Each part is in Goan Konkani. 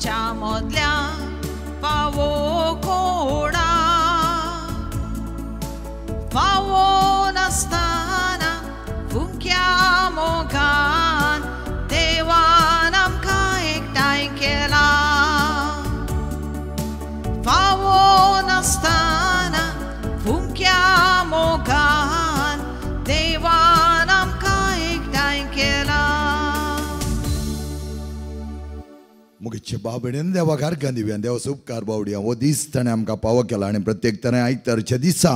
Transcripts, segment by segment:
आमच्या मदल्या फावो कोणा फावो नासतना फुंक्या मोगान देवान आमकां एकठांय केला फावो नासतना फुंक्या मोगान देवान आमकां एकठांय केला. मुगेचे बाबडेन देवाक अर्गां दिवया देवाचो उपकार बावडया हो दीस ताणें आमकां पावो केला आनी प्रत्येक ताणें आयतारच्या दिसा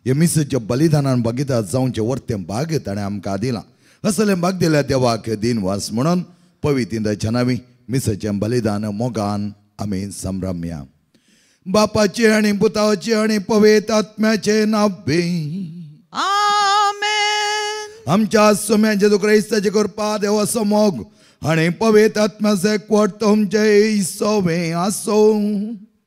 हे मिसाच्या बलिदानान भागिदार जावचें वर्तें भाग ताणें आमकां दिलां. असलें भाग दिल्या देवाक दिनवास म्हणून पवितींदाच्या नांवी मिसाचें बलिदान मोगान आमी संभ्रमया. बापाचें आनी पुताचें आनी पवित्र आत्म्याचें नांव. आमेन. आमच्या सोम्या जेजू क्रायस्ताचें कृपा देवाचो मोग आनी पवित्र आत्म्याचें एकवट तुमचें सोवे आसूं.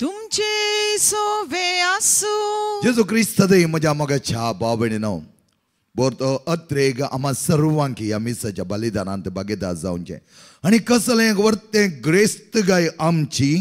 तुमचे सोवे आसूं. जेजू क्रिस्त दे म्हज्या मोगाच्या भाव भयणीनो बोरतो अत्रेग आम्हा सर्वांक ह्या मिसाच्या बलिदानांत भागीदार जावचें आनी कसलें वर्तें ग्रेस्त गाय आमची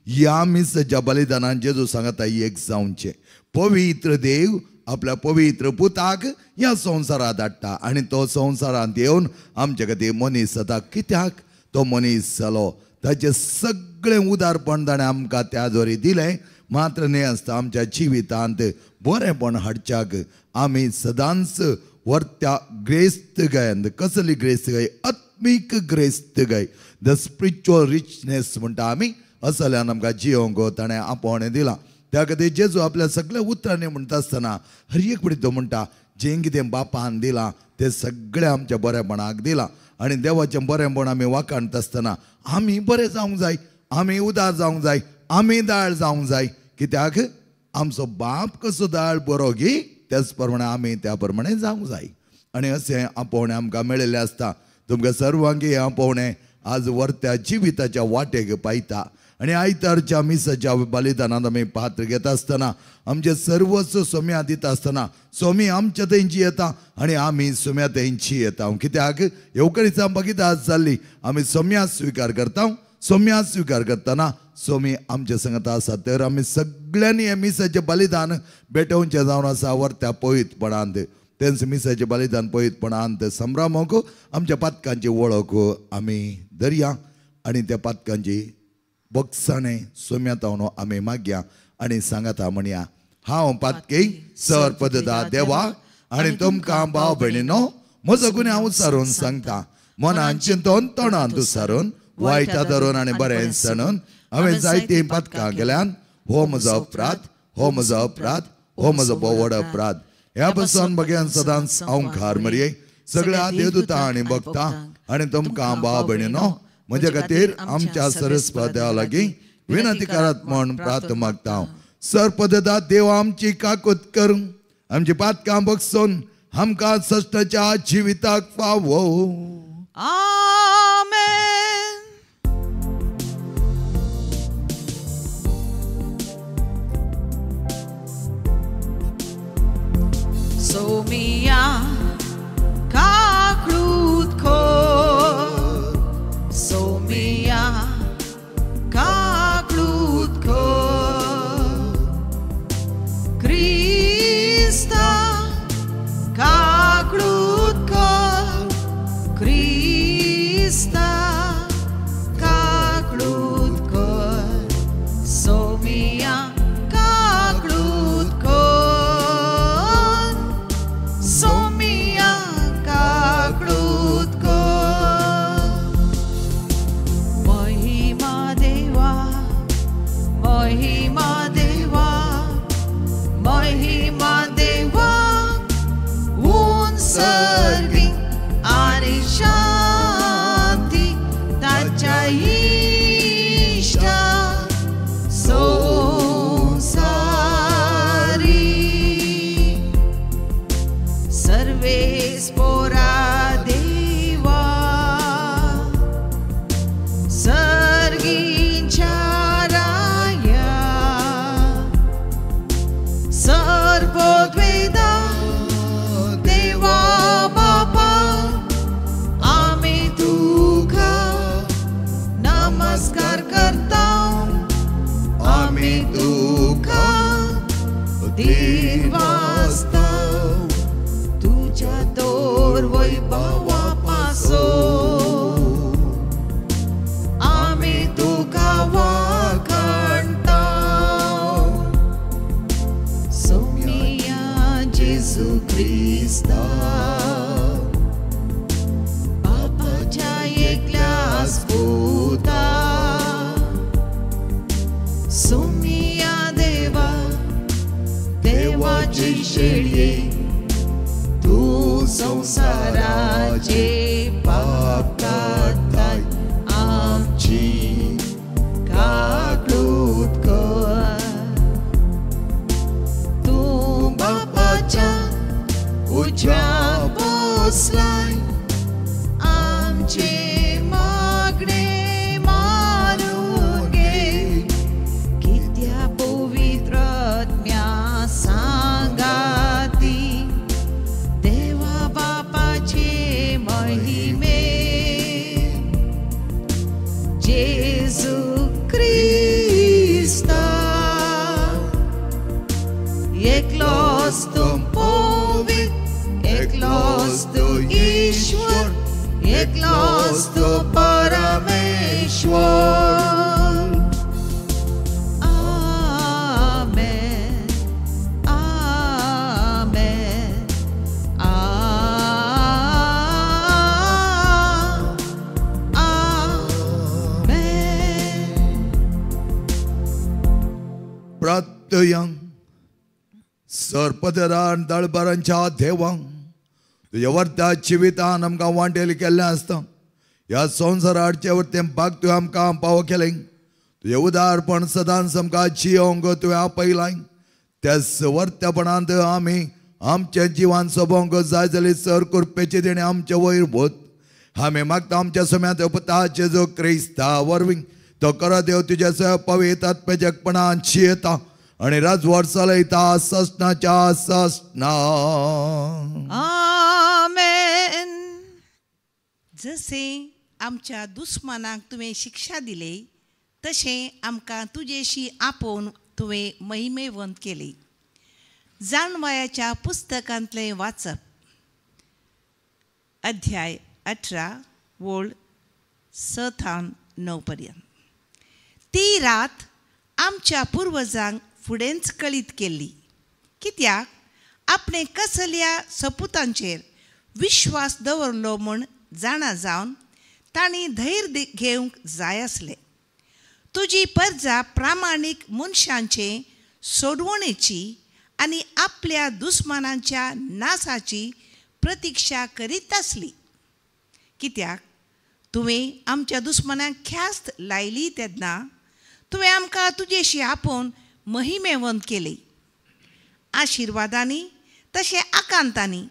ह्या मिसाच्या बलिदानान जेजू सांगता एक जावचें. पवित्र देव आपल्या पवित्र पुताक ह्या संवसारांत धाडटा आनी तो संवसारांत येवन आमचे खातीर मनीस जाता. कित्याक तो मनीस जालो ताचें सगळें उदारपण ताणें आमकां त्या द्वारे दिलें. मात्र न्हय आसता आमच्या जिवितांत बरेंपण हाडच्याक आमी सदांच वर्त्या ग्रेस्त गायन. कसली ग्रेस्त गाय? आत्मीक ग्रेस्त गाय, the spiritual richness म्हणटा आमी. असल्यान आमकां जियोंक ताणें आपोवणें दिलां. त्या खातीर जेजू आपल्या सगळ्या उतरांनी म्हणटा आसतना हर एक पडी तो म्हणटा जें कितें बापान दिलां तें सगळें आमच्या बरेपणाक दिलां आनी देवाचें बरेंपण आमी वाखाणता आसतना आमी बरें जावंक जाय, आमी उदार जावंक जाय, आमी दाळ जावंक जाय. कित्याक आमचो बाप कसो दाळ बरो गी त्याच प्रमाणे आमी त्या प्रमाणे जावंक जाय. आनी अशें आपोवणें आमकां मेळिल्लें आसता. तुमकां सर्वांक हें आपोवणें आज वर्त्या जिविताच्या वाटेक पायता आनी आयतारच्या मिसाच्या बलिदानांत आमी पात्र घेता आसतना आमचे सर्वस्व सोम्या दिता आसतना सोमी आमच्या तेंची येता आनी आमी सोम्या तेंची येता. कित्याक येवकरीचा भागीदार जाल्ली आमी सोम्या स्विकार करता. सोम्या स्विकार करतना सोमी आमच्या संगता आसा. तर आमी सगळ्यांनी हें मिसाचें बलिदान भेटोवचें जावन आसा वर्त्या पवित्रपणांत. तेंच मिसाचें बलिदान पवित्रपणांत संभ्रमक आमच्या पातकांची वळख आमी धरया आनी त्या पातकांची बक्षाणें सोम्या आमी मागया आनी सांगाता म्हणया हांव पातकी सर पददा देवा आनी तुमकां भाव भयणीनो म्हजो गुन्यांव उचारून सांगता. मनान चिंतून तोंडान उचारून वायटा धरून आनी बरें सणून हांवें जायतीं पातकां केल्यान. हो म्हजो अपराध, हो म्हजो अपराध, हो म्हजो भोव व्हड अपराध. ह्या पासून भगयान सदांच हांव खार मरये सगळ्या देवदूता आनी भक्तां आनी तुमकां भाव भयणीनो म्हज्या खातीर आमच्या सरस्पत देवा लागीं विनंती करात म्हूण प्रार्थ मागता हांव. सरपददा देव आमची काकूत करूं आमची पातकां बगसून आमकां सश्टाच्या जिविताक फावो. आमेन. सोमिया काकळूत कर, सोमिया काकळूत कर, क्रिस्ता काकळूत कर, क्रिस्ता काकळूत कर, सोमिया काकळूत कर, सोमिया काकळूत कर. महिमा देवा, महिमा देवा, महिमा देवा, उंचरवी आनी शांती ताच्या इश्टा संवसारी. सर्वेस पोरा देवा, सर्गींच्या राया, सर्वोद्वेदा देवा बापा, आमी तुका नमस्कार करता. वैभवा पासो आमी तुका वाखाणता सोम्या जेजू क्रिस्ता बापाच्या एकल्याच पुता सोम्या देवा देवाची शेळये तूं संवसाराचे पाप काडटाय आमची काकूत कर तूं बापाच्या उजव्या बसलाय आमचे मागणे मारून घे कित्या पवित्र आत्म्या सांगाती देवा बापाचे महिमे जेजू क्रिस्ता एकलोच तूं पवित्र एकलोच तूं ईश्वर एकलोच तूं परमेश्वर. आमेन आमेन आमेन. प्राप्तयं सरपदरान दळबरांच्या देवांक तुज्या वर्त्या जिवितान आमकां वांटेल केल्लें आसता. ह्या संवसाराचे वरतें भाग तुवें आमकां पावो केलें. तुजें उदारपण सदांच आमकां जियोंक तुवें आपयलां. त्याच वर्त्यापणांत आमी आमच्या जिवान सोबोवंक जाय जाल्यार सर कृपेचें देणें आमचे वयर वत. आमी मागता आमच्या सम्यांत पुता जेजू क्रिस्ता वरवीं तो करा देव तुज्या पवित्र आत्म्याच्यापणान जियेता आनी राजवट चलयता ससनाच्या ससना. आमेन. जसे आमच्या दुस्मानाक तुवें शिक्षा दिली तशें आमकां तुजेशी आपोवन तुवें महिमेवंत केली. जाणवायाच्या पुस्तकांतलें वाचप अध्याय 18 वोळ 6 थावन 9 पर्यंत. ती रात आमच्या पुर्वजांक फुडेंच कळीत केल्ली कित्याक आपणे कसल्या सपुतांचेर विश्वास दवरलो म्हूण जाणा जावन तांणी धैर्य घेवंक जाय आसलें. तुजी परजा प्रामाणीक मनशांचे सोडवणेची आनी आपल्या दुस्मानांच्या नासाची प्रतिक्षा करीत आसली कित्याक तुवें आमच्या दुस्मानांक ख्यास्त लायली तेन्ना तुवें आमकां तुजेशी आपोवन महिमेवंत केली. आशिर्वादांनी तशें आकांतांनी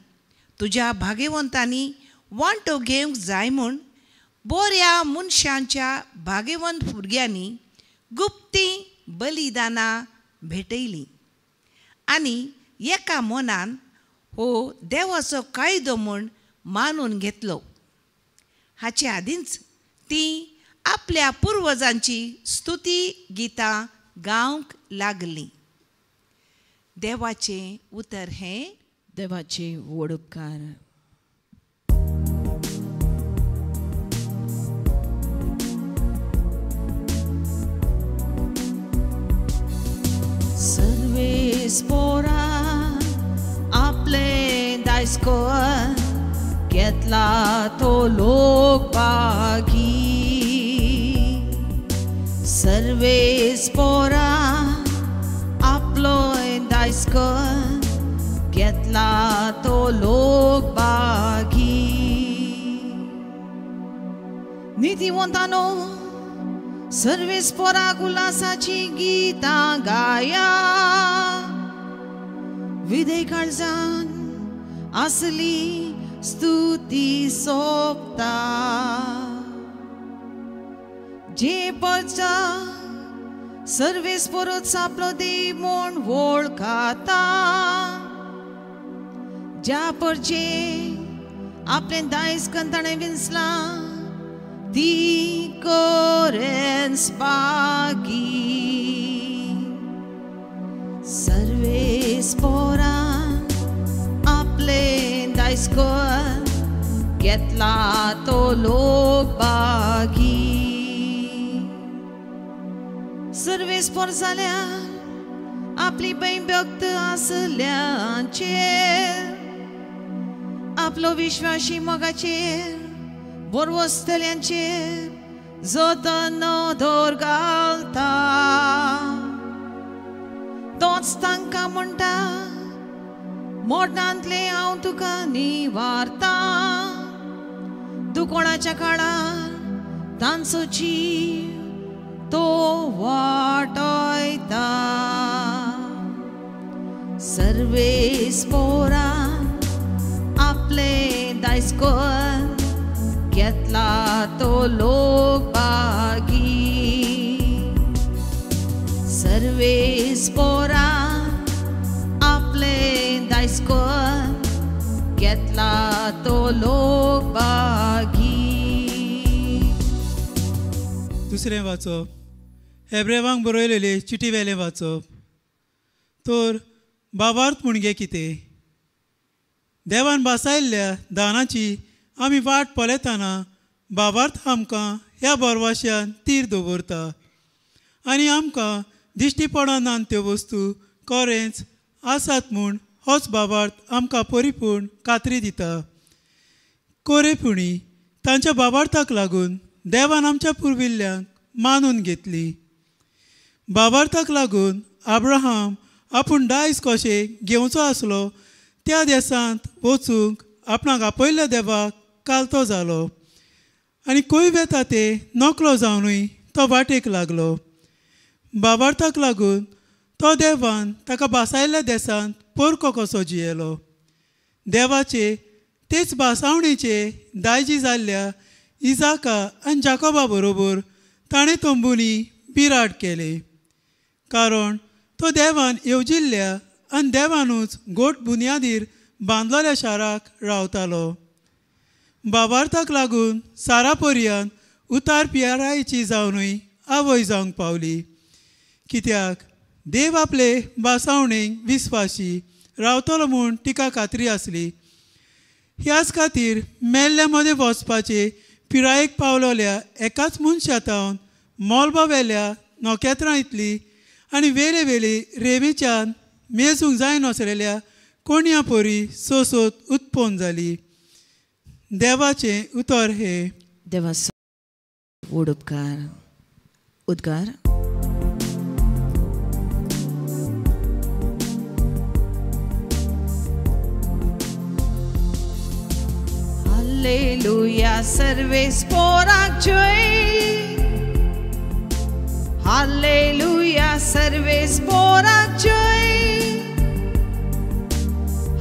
तुज्या भाग्यवंतांनी वांटो घेवंक जाय म्हूण बऱ्या मनशांच्या भाग्यवंत भुरग्यांनी गुप्ती बलिदानां भेटयलीं आनी एका मनान हो देवाचो कायदो म्हूण मानून घेतलो. हाचे आदींच ती आपल्या पुर्वजांची स्तुती गितां गावंक लागलीं. देवाचें उतर हें देवाचे व्हड उपकार. सर्वेस पोरा आपले दायज कर घेतला तो लोक बागी. सर्वेस पोरा आपलो दायज कर घेतला तो लोक बागी. नितीवंतानो सर्वेस पोरा उल्हासाची गीतां गाया. विधेय काळजान आसली स्तुती सोबता. जे परजा सर्वेस पोरोच आपलो देव म्हूण वळखता. ज्या परजे आपलें दायज कन्न ताणें विंचलां ती कोरेन्स बागी. सर्वेस पोरा आपलें दायज कर घेतला तो लोक बागी. सर्वेस पोर जाल्यार आपली भंयभक्त आसल्यांचेर आपलो विश्वासी मोगाचेर बोरवसतल्यांचेर जतन नदर घालता. तोच तांकां म्हणटा मोडणांतलें हांव तुका निवारता. दुकोणाच्या काळार तांचो जीव तो वाटयता. सर्वेस पोरान आपले दायज करून घेतला तो लोक बागी. सर्वेस पोरान आपले दायज करून घेतला तो लोक बागी. दुसरें वाचप हेब्रेवांक बरयलेले चिटी वेलें वाचप. तर बाबार्थ म्हणगे कितें? देवान भासायल्ल्या दानाची आमी वाट पळयतना बाबार्थ आमकां ह्या बरवाश्यान तीर दवरता आनी आमकां दिश्टी पडनात त्यो वस्तू खरेंच आसात म्हूण होच बाबार्थ आमकां परिपूर्ण खात्री दिता. कोरेपुणी तांच्या बाबार्थाक लागून देवान आमच्या पुर्विल्ल्यांक मानून घेतली. बाबार्थाक लागून अब्राहम आपूण दायज कशें घेवचो आसलो त्या देशांत वचूंक आपणाक आपयल्ल्या देवाक कालतो जालो आनी खंय वेता ते नकलो जावनूय तो वाटेक लागलो. बाबार्थाक लागून तो देवान ताका भासायल्ल्या देशांत पोरको कसो जियेलो. देवाचे तेच भासावणेचे दायजी जाल्ल्या इजाका आनी जाकोबा बरोबर ताणें तंबुनी बिराड केले, कारण तो देवान येवजिल्ल्या आनी देवानूच गोट बुन्यादीर बांदलेल्या शाराक रावतालो. बाबार्थाक लागून सारा पर्यंत उतार पियारायची जावनूय आवय जावंक पावली, कित्याक देव आपले भासावणेक विस्वाशी रावतलो म्हूण तिका खात्री आसली. ह्याच खातीर मेल्ल्या मदें वचपाचे पिरायेक पावलोल्या एकाच मनशा मोलबा वेल्या नखेत्रां इतली आनी वेले वेली रेंवेच्यान मेजूंक जायनासलेल्या कोणया परी सोसोत उत्पन्न जाली. देवाचें उतर हें. देवाचो व्हड उपकार. उद्गार. हालेलुया सर्वेस पोराक जय. हालेलुया सर्वेस पोराक जय.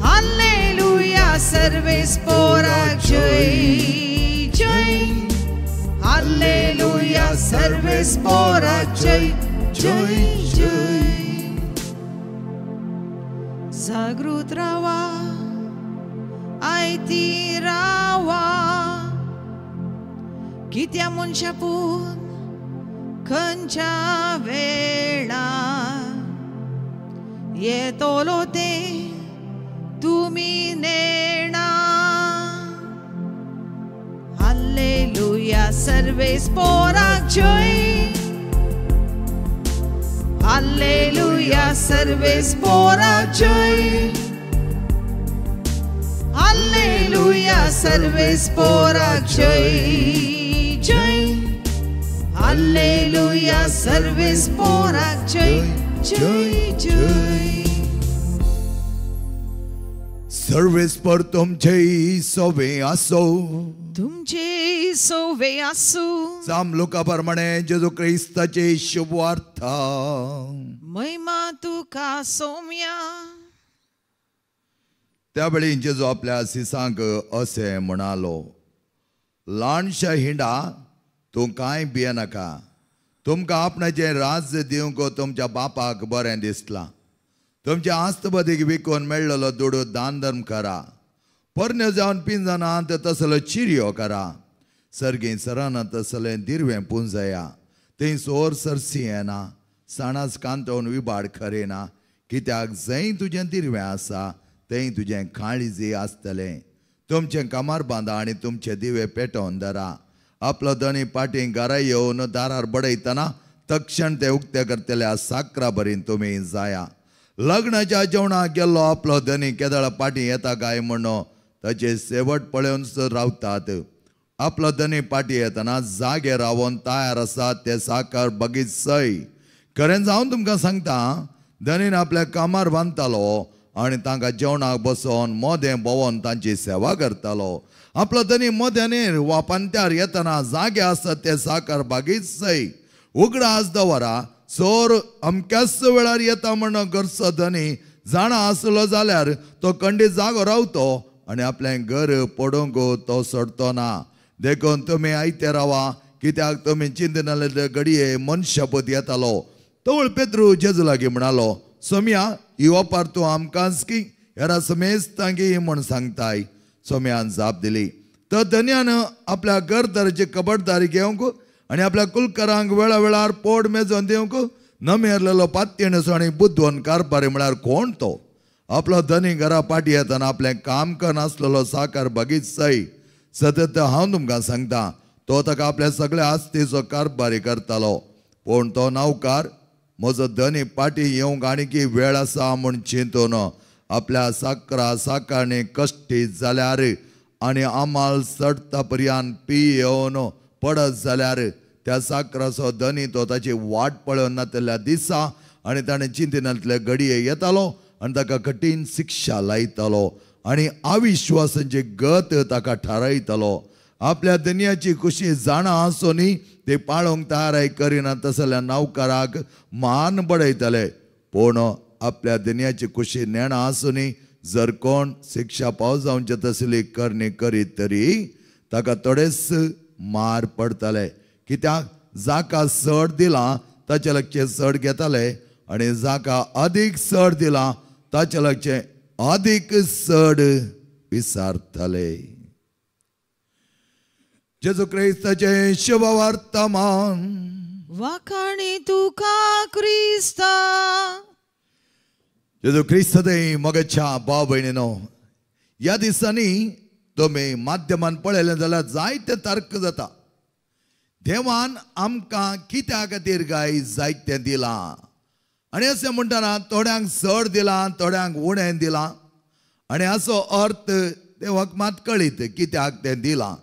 हालेलुया सर्वेस पोराक जय जय. हालेलुया सर्वेस पोराक जय जय जय. जागृत रावा आयती रावा कित्या मनशापून खंयच्या वेळा येतलो ते तुमी नेणा. हालेलुया सर्वेस पोराक जय. हालेलुया सर्वेस पोराक जय. हालेलुया सर्वेस पोराक जय जय. हालेलुया सर्वेस पोराक जय जय जय. सर्वेस पर तुमचे सोवे आसो. तुमचे सोवे आसू. साम लोका प्रमाणे जेजू क्रिस्ताचे शुभवार्ता. महिमा तुका सोम्या. त्यावेळी जेजू आपल्या शिसांक अशें म्हणालो, ल्हानशा हिंडा तूं कांय भियेनाका. तुमकां आपणाचें राज्य दिवंक तुमच्या बापाक बरें दिसलां. तुमच्या आस्तबदीक विकून मेळ्ळलो दुडू दान धर्म करा. पोरण्यो जावन पिंजनात तसलो चिरयो करा. सर्गी सराना तसलें दिरवें पुंजया. थंय सोर सरसी येना, साणास कांतोवन विबाड खरेना. कित्याक जंय तुजें दिरवें आसा थंय तुजें काळीजय आसतलें. तुमचें कामार बांदा आनी तुमचे दिवे पेटोवन धरा. आपलो धनी पाटी घरा येवन दारार बडयतना तक्षण ते उक्ते करतल्या साकरा बरीन तुमी जाया. लग्नाच्या जेवणाक गेल्लो आपलो धनी केदळ पाटी येता काय म्हणून ताचे शेवट पळोवन रावतात. आपलो धनी पाटी येतना जागे रावन तयार आसात ते साकर बगीत सय. खरें जावन तुमकां सांगता, धनीन आपल्या कामार बांदतालो आनी तांकां जेवणाक बसोवन मोदें भोंवोन तांची सेवा करतालो. आपलो धनी मोद्यानेर वा पंत्यार येतना जागे आसत ते साकर बागीत सय. उगडास दवरा, चोर अमक्याच वेळार येता म्हण घरचो धनी जाणा आसलो जाल्यार तो कंडी जागो रावतो आनी आपलें घर पडूंक तो सोडतो ना. देखून तुमी आयते रावा, कित्याक तुमी चिंतनाले घडये मनशापत येतालो. तवळ पेत्रू जेजू लागीं म्हणालो, सोम्या, ही ओपार तूं आमकांच की हेरा समेस्तांकी म्हूण सांगताय? सोम्यान जाप दिली, तर धनयान आपल्या घरदाराची खबरदारी घेवंक आनी आपल्या कुलकरांक वेळा वेळार पोट मेजोवन दिवंक नमेरलेलो पात्येणसो आनी बुद्धवन कारभारी म्हळ्यार कोण तो? आपलो धनी घरा पाटी येतना आपलें काम करनासलेलो साकार बगीत सय. सतत हांव तुमकां सांगता, तो ताका आपल्या सगळ्या आस्तीचो कारभारी करतालो. पूण तो नावकार म्हजो धनी पाटी येवंक आनीकी वेळ आसा म्हूण चिंतून आपल्या साकरा साकारणी कश्टी जाल्यार आनी आमाल चडटा पर्यंत पी येवन पडत जाल्यार त्या साकराचो धनी तो ताची वाट पळोवन नातल्या दिसा आनी ताणें चिंतिनातले घडये येतालो आनी ताका कठीण शिक्षा लायतालो आनी अविश्वासांची गत ताका थारायतालो. आपल्या धनयाची खुशी जाणा आसूनय ते पाळोवंक तयाराय करिना तसल्या नावकाराक मान बडयताले. पूण आपल्या धनयाची खुशी नेणा आसूनय जर कोण शिक्षा पाव जावचे तसली करणी करीत तरी ताका थोडेच मार पडताले. कित्याक जाका चड दिलां ताचे लागचें चड घेताले आनी जाका अदीक चड दिलां ताचे लागचें अदीक चड विसारताले. जेजू क्रिस्ताचें शुभवर्तमान. वाखाणी तुका क्रिस्ता. जेजू क्रिस्त मगच्या भाव भयणीनो, ह्या दिसांनी तुमी माध्यमान पळयलें जाल्यार जायते तर्क जाता. देवान आमकां कित्या खातीर काय जायतें दिलां आनी अशें म्हणटना थोड्यांक चड दिलां, थोड्यांक उणें दिलां आनी असो अर्थ देवाक मात कळीत कित्याक तें दिलां.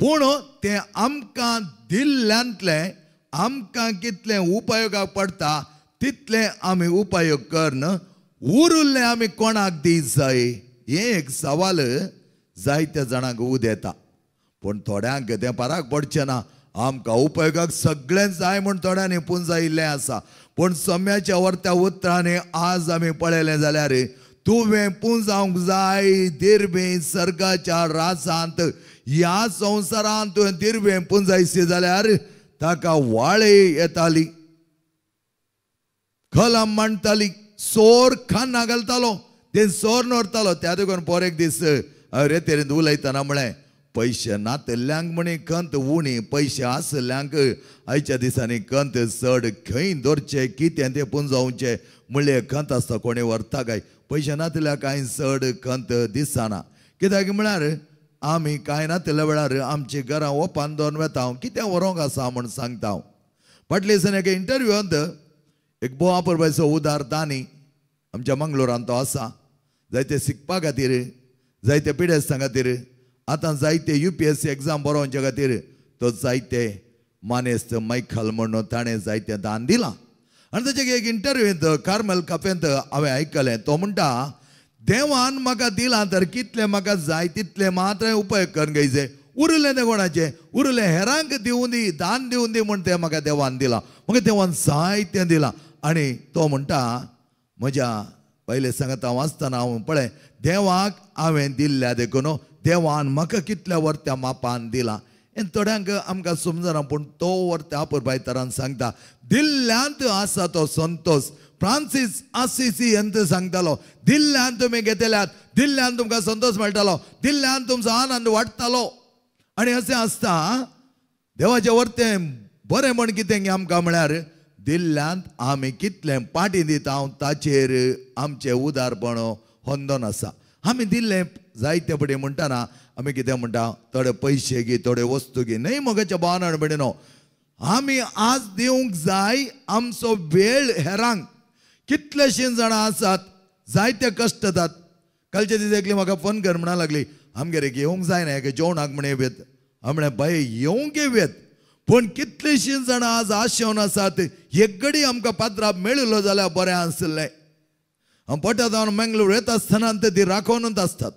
पूण तें आमकां दिल्ल्यांतलें आमकां कितलें उपयोगाक पडटा तितलें आमी उपयोग करून उरिल्लें आमी कोणाक दी जाय हें एक सवाल जायत्या जाणांक उदेता. पूण थोड्यांक तें फरक पडचें ना. आमकां उपयोगाक सगळें जाय म्हूण थोड्यांनी पुंजायिल्लें आसा. पूण सम्याच्या वर्त्या उतरांनी आज आमी पळयलें जाल्यार तुवें पुंजावंक जाय दिर्बें सर्गाच्या राजांत. ह्या संवसारांत तुवें दिर्बें पुंजायशी जाल्यार ताका वाळे येताली, कलम मांडटाली, सोर खान्ना घालतालो, ते सोर व्हरतालो. त्या देखून पोर एक दीस रेतेरींत उलयतना म्हळें, पयशे नातल्यांक म्हणी खंत उणी, पयशे आसल्यांक आयच्या दिसांनी खंत चड. खंय दवरचे कितें तें पुंजावचें म्हणलें खंत आसता कोणी व्हरता काय. पयशे नातल्या कांय चड खंत दिसना. कित्याक म्हळ्यार आमी कांय नातल्या वेळार आमची घरां ओपान दवरून वेता, हांव कितें व्हरूंक आसा म्हूण सांगता. हांव फाटले दिसांनी एका इंटरव्यूंत एक भोव आपरबायचो उदार दानी आमच्या मंगलोरांत तो आसा, जायते शिकपा खातीर, जायते पिडेस्तां खातीर, आतां जायते UPSC exam बरोवचे खातीर तो जायते मानेस्त मायकल म्हणून ताणें जायतें दान दिलां. आनी ताचे एक इंटरव्यूंत कार्मल कफेंत हांवें आयकलें, तो म्हणटा देवान म्हाका दिलां तर कितलें म्हाका जाय तितलें मात्र उपयोग करून घेयचें, उरलें तें कोणाचें, उरलें हेरांक दिवूं दी, दान दिवूं दी म्हूण तें म्हाका देवान दिलां, म्हाका देवान जायतें दिलां. आनी तो म्हणटा म्हज्या पयले सांगता वाचतना हांव पळय देवाक हांवें दिल्ल्या देखून देवान म्हाका कितल्या वर्त्या मापान दिलां. हें थोड्यांक आमकां समजना, पूण तो वर्त्या अपुरबायतरान सांगता दिल्ल्यांत आसा तो संतोश. फ्रांसीस आसिसी अंत सांगतालो दिल्ल्यान तुमी घेतल्यात, दिल्ल्यान तुमकां संतोश मेळटालो, दिल्ल्यान तुमचो आनंद वाडटालो. आनी अशें आसता देवाचें वर्तें बरें म्हण कितें आमकां म्हळ्यार दिल्ल्यांत आमी कितलें पाटी दिता ताचेर आमचें उदारपण होंदोन आसा. आमी दिल्लें जायते फुडें म्हणटाना आमी कितें म्हणटा, थोडे पयशे घे, थोडे वस्तू घे. न्हय मोगाच्या भावान भयणीनो, आमी आज दिवंक जाय आमचो वेळ हेरांक. कितलेशे जाणां आसात जायते कश्ट जातात. कालच्या दिसा एकली म्हाका फोन कर म्हणा लागली, आमगेर एक येवंक जायना एका जेवणाक म्हण येवयेत. हांव म्हणलें बाये येवंक येवयेत, पूण कितलींशीं जाणां आज आशेवन आसात, एक घडी आमकां पात्राप मेळिल्लो जाल्यार बरें आसलें. हांव पोटा जावन मेंगलोर येता आसतना ती राखोवनूच आसतात.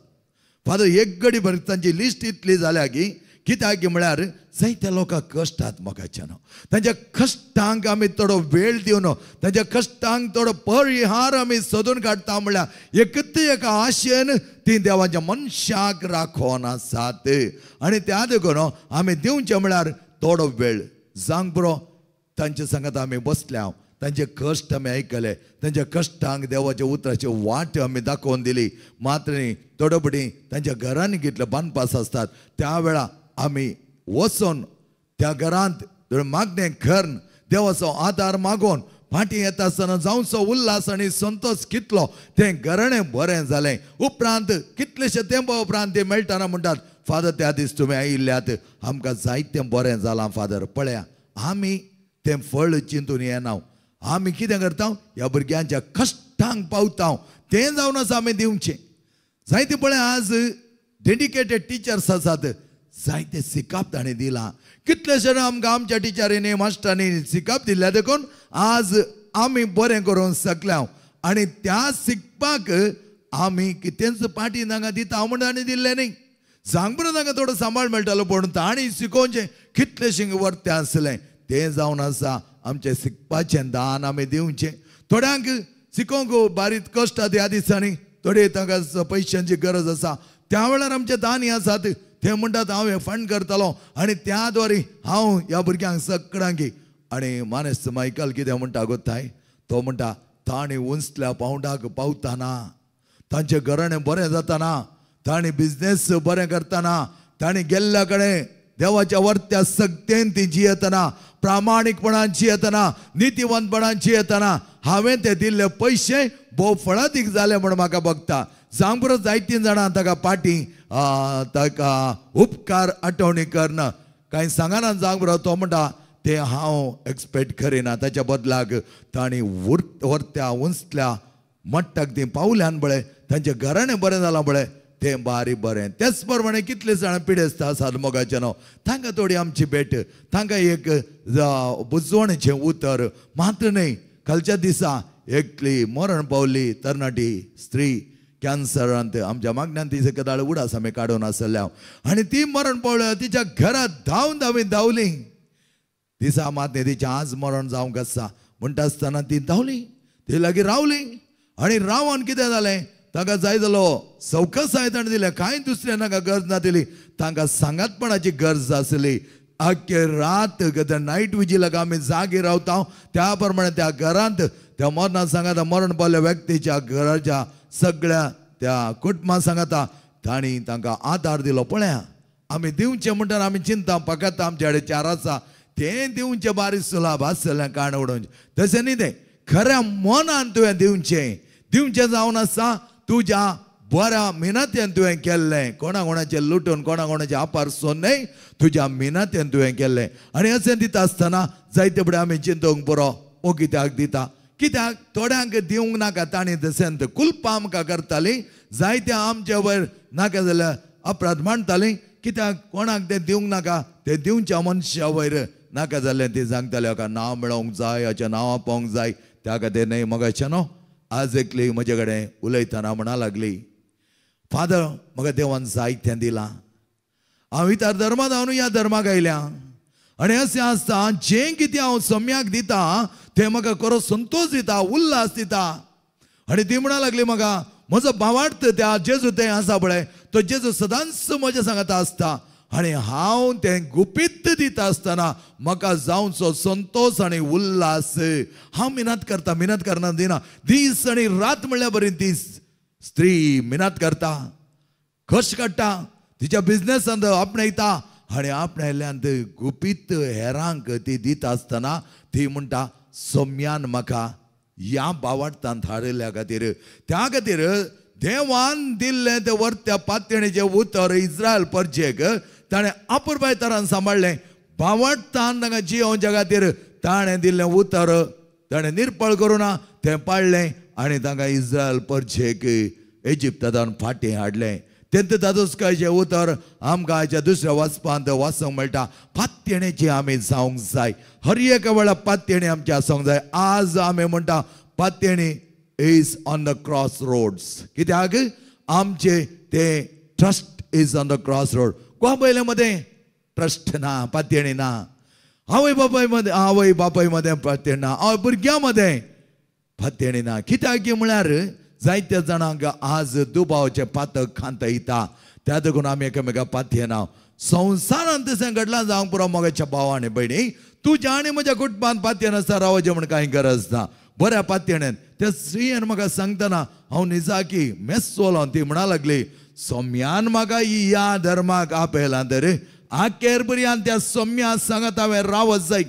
फादर एक घडी बरी तांची लिस्ट इतली जाल्या की कित्याक म्हळ्यार जायत्या लोकांक कश्टात मोगाच्यान, तांच्या कश्टांक आमी थोडो वेळ दिवन, तांच्या कश्टांक थोडो परिहार आमी सोदून काडटा. म्हळ्यार एकच एका आशेन ती देवाच्या मनशाक राखोवन आसात. आनी त्या देखून आमी दिवचें म्हळ्यार थोडो वेळ जावंक पुरो. तांचे सांगात आमी बसल्या, तांचे कश्ट आमी आयकले, तांच्या कश्टांक देवाच्या उतराची वाट आमी दाखोवन दिली. मात्र न्ही, थोडो पटी तांच्या घरांनी कितले बांदपास आसतात त्या वेळा आमी वचून त्या घरांत मागणें करून देवाचो आदार मागून फाटीं येता आसतना जावचो उल्हास आनी संतोश कितलो, तें घराणें बरें जालें. उपरांत कितलेशे तेंपा उपरांत ते मेळटना म्हणटात, फादर त्या दीस तुमी आयिल्ल्यात, आमकां जायतें बरें जालां फादर. पळया आमी तें फळ चिंतून येना, आमी कितें करता, ह्या भुरग्यांच्या कश्टांक पावता, तें जावन आसा आमी दिवचें. जायते पळय आज डेडिकेटेड टिचर्स आसात, जायते शिकप ताणें दिलां. कितलेशे आमकां आमच्या टिचरींनी मास्टरांनी शिकप दिल्ल्या देखून आज आमी बरें करूंक शकल्या. आनी त्या शिकपाक आमी कितेंच पाटी तांकां दिता म्हूण ताणें दिल्लें न्ही. सांग तांकां थोडो सांबाळ मेळटालो, पूण तांणी शिकोवचें कितलेशें वर्तें आसलें. तें जावन आसा आमचें शिकपाचें दान आमी दिवचें. थोड्यांक शिकोवंक बारीक कश्ट ह्या दिसांनी, थोडे तांकां पयशांची गरज आसा, त्या वेळार आमचे दानी आसात ते म्हणटात हांव हें फंड करतलो आनी त्या द्वारे हांव ह्या भुरग्यांक सगळ्यांक. आनी मानेस्त मायकल कितें म्हणटा गोताय, तो म्हणटा तांणी उंचल्या पावंडाक पावतना, तांचें घराणें बरें जाताना, तांणी बिजनेस बरें करतना, तांणी गेल्ल्या कडेन देवाच्या वर्त्या सक्तेन ती जियेतना, प्रामाणीकपणान जियेतना, नितीवंतपणान जियेतना, हांवें ते दिल्ले पयशे भोव फळादीक जाले म्हूण म्हाका बघता. जावंक पुरो जायतीं जाणां ताका पाटी ताका उपकार आठवणी करना कांय सांगना. जावंक पुरो तो म्हणटा तें हांव एक्सपेक्ट करिना, ताच्या बदलाक तांणी वर्त्या उंचल्या मट्टाक तीं पावल्यान पळय, तांचें घराणें बरें जालां पळय, तें बारी बरें. तेच प्रमाणे कितले जाणां पिडेस्त आसात मोगाचें न्हू, तांकां थोडी आमची भेट, तांकां एक बुजवणेचें उतर. मात्र न्हय, कालच्या दिसा एकली मरण पावली तरणाटी स्त्री कॅन्सरांत, आमच्या मागण्यान ती सकाळ उडास आमी काडून आसल्या आनी ती मरण पावल्या. तिच्या घरांत धांवन धांवी धांवली. दिसा मात न्ही, तिचें आज मरण जावंक आसा म्हणटा आसतना ती धांवली, ती लागीं रावली. आनी रावन कितें जालें, तांकां जाय जालो सवकसाय ताणें दिलें, कांय दुसऱ्या तांकां गरज ना दिली, तांकां सांगातपणाची गरज आसली. आख्खे रात नायट विजीलाक आमी जागे रावता त्या प्रमाणे त्या घरांत त्या मरणा सांगाता मरण पावल्या व्यक्तीच्या घराच्या सगळ्या त्या कुटुंबा सांगाता तांणी तांकां आदार दिलो. पळया आमी दिवचें म्हणटा आमी चिंता फकत आमच्या कडेन चार आसा तें दिवचें बारीक सुलाभ आसलें काण उडोवचें, तशें न्ही. तें खऱ्या मनान तुवें दिवचें, दिवचें जावन आसा तुज्या बऱ्या मिनात्यान तुवें केल्लें, कोणा कोणाचें लुटून कोणा कोणाचें आपारसून न्हय, तुज्या मिनात्यान तुवें केल्लें. आनी अशें दिता आसतना जायते फुडें आमी चिंतूंक पुरो, ओ कित्याक दिता, कित्याक थोड्यांक दिवंक नाका तांणी तशें कुलपां आमकां करतालीं, जायते आमचे वयर नाका जाल्यार अपराध मांडटालीं, कित्याक कोणाक तें दिवंक नाका, तें दिवच्या मनशा वयर नाका जाल्यार ती सांगताले हाका नांव मेळोवंक जाय, हाचें नांव आपोवंक जाय, त्या खातीर न्हय मोगाचें न्हू. आज एकली म्हजे कडेन उलयतना म्हणा लागली, फादर म्हाका देवान जायतें दिलां, हांव इतर धर्मांत हांव ह्या धर्माक आयल्या आनी अशें आसता जें कितें हांव सम्याक दिता तें म्हाका खरो संतोश दिता, उल्हास दिता. आनी ती म्हणा लागली म्हाका म्हजो भावार्थ त्या जेजू तें आसा पळय, तो जेजू सदांच म्हज्या सांगाता आसता आनी हांव तें गुपीत दिता आसतना म्हाका जावचो संतोश आनी उल्हास. हांव मिनात करता, मिनात करना दिना, दीस आनी रात म्हणल्यार बरी ती स्त्री मिनात करता, कश्ट काडटा, तिच्या बिजनेसांत आपणायता आनी आपणायल्ल्यान गुपीत हेरांक ती दिता आसतना ती म्हणटा सोम्यान म्हाका ह्या बावार्थान थारयल्ल्या खातीर, त्या खातीर देवान दिल्लें तें वरत्या पातयेणेचें उतर इस्रायल परजेक ताणें अपुरबाय तरान सांबाळ्ळें. भावार्थान तांकां जियोवच्या खातीर ताणें दिल्लें उतर ताणें निर्पळ करूं ना, तें पाळ्ळें आनी तांकां इस्रायल परजेक इजिप्तांत फाटीं हाडलें. तेंत दादोसकायचें उतर आमकां आयच्या दुसऱ्या वाचपांत वाचूंक मेळटा. पातयेणेची आमी जावंक जाय, हर एका वेळार पातयेणी आमची आसूंक जाय. आज आमी म्हणटा पातयेणी is on the cross roads. कित्याक आमचे ते trust is on the cross road. Goa पयले मदें ट्रस्ट ना, पातयेणी ना. आवय बापाय मदें, आवय बापाय मदें पातयेणी ना, आवय भुरग्यां मदें पातयेणी ना. कित्याक म्हळ्यार जायत्या जाणांक आज दुबावचें पातक खांत येता, त्या देखून आमी एकामेका पातयेना. संवसारांत तशें घडलां जावंक पुरो मोगाच्या भाव आनी भयणी, तुज्या आनी म्हज्या कुटुंबांत पातयेन आसता रावचें म्हूण कांय गरज ना. बऱ्या पातयेणेन त्या स्त्रियेन म्हाका सांगतना हांव निजाकी मेस्सोलो. ती म्हणा लागली, सोम्यान म्हाका ह्या धर्माक आपयलां तर आखेर पर्यंत त्या सोम्या सांगत हांवें रावत जाय,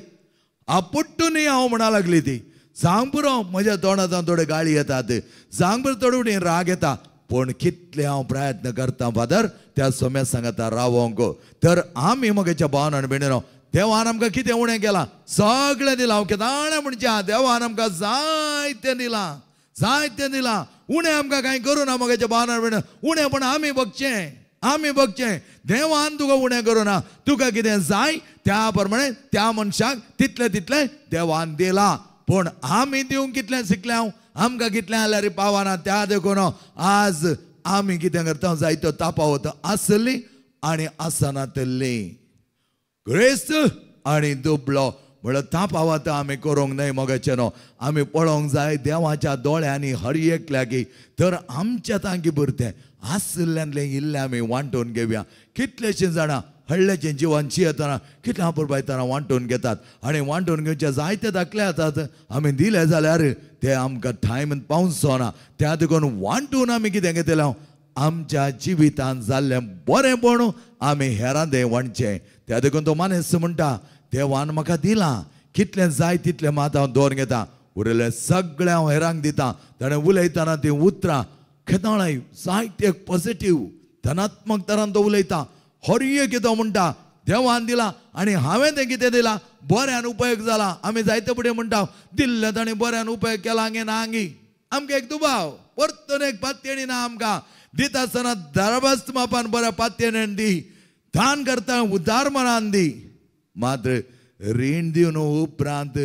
आपुट्टूनय हांव म्हणा लागली ती. सांग पुरो म्हज्या तोंडांत थोडे गाळी येतात, सांग पुरो थोडे राग येता, पूण कितले हांव प्रयत्न करता फादर त्या सोम्या सांगता रावोंक. तर आमी म्हज्या भावान आनी भयणीनो, देवान आमकां कितें उणें केलां सगळें दिलां. हांव केदाळें म्हणचें देवान आमकां जायतें दिलां, जायतें दिलां, उणें आमकां कांय करूं ना म्हज्या भावान आनी भयणीनो. उणें पण आमी बगचें, आमी बगचें. देवान तुका उणें करूं ना, तुका कितें जाय त्या प्रमाणे त्या मनशाक तितलें तितलें देवान दिलां. पूण आमी दिवंक कितलें शिकलें, हांव आमकां कितलें जाल्यार पावना. त्या देखून आज आमी कितें करता, जायतो तापावत आसली आनी आसनातली ग्रेस्त आनी दुबळो म्हळ्यार तापावत आमी करूंक न्हय मोगाचें न्हू. आमी पळोवंक जाय देवाच्या दोळ्यांनी हर एकल्याकी, तर आमच्या तांकी पुरतें आशिल्ल्यांतलें इल्लें आमी वांटून घेवया. कितलेशीं जाणां हळ्ळेचें जिवन जियेतना कितल्या अपुरबायतना वांटून घेतात आनी वांटून घेवचे जायते दाखले येतात. आमी दिले जाल्यार ते आमकां टायम पावचो ना. त्या देखून वांटून आमी कितें घेतलें, आमच्या जिवितांत जाल्लें बरेंपण आमी हेरां तें वांटचें. त्या देखून तो मानेस्त म्हणटा, देवान म्हाका दिलां कितलें जाय तितलें मात हांव दवरून घेता, उरिल्लें सगळें हांव हेरांक दिता. ताणें उलयतना तीं उतरां केदाळाय जायते पॉझिटीव धनात्मक तरान तो उलयता. हर एक तो म्हणटा देवान दिलां आनी हांवें तें कितें दिलां बऱ्यान उपयोग जाला. आमी जायते फुडें म्हणटा दिल्लें ताणें बऱ्यान उपयोग केला आंगे ना आंगी, आमकां एक दुबाव परतून एक पातयेणी ना आमकां. दिता आसतना दरबस्त मापान बऱ्या पातयेणेन दी, दान करता उदार मनान दी, मात्र रीण दिवन उपरांत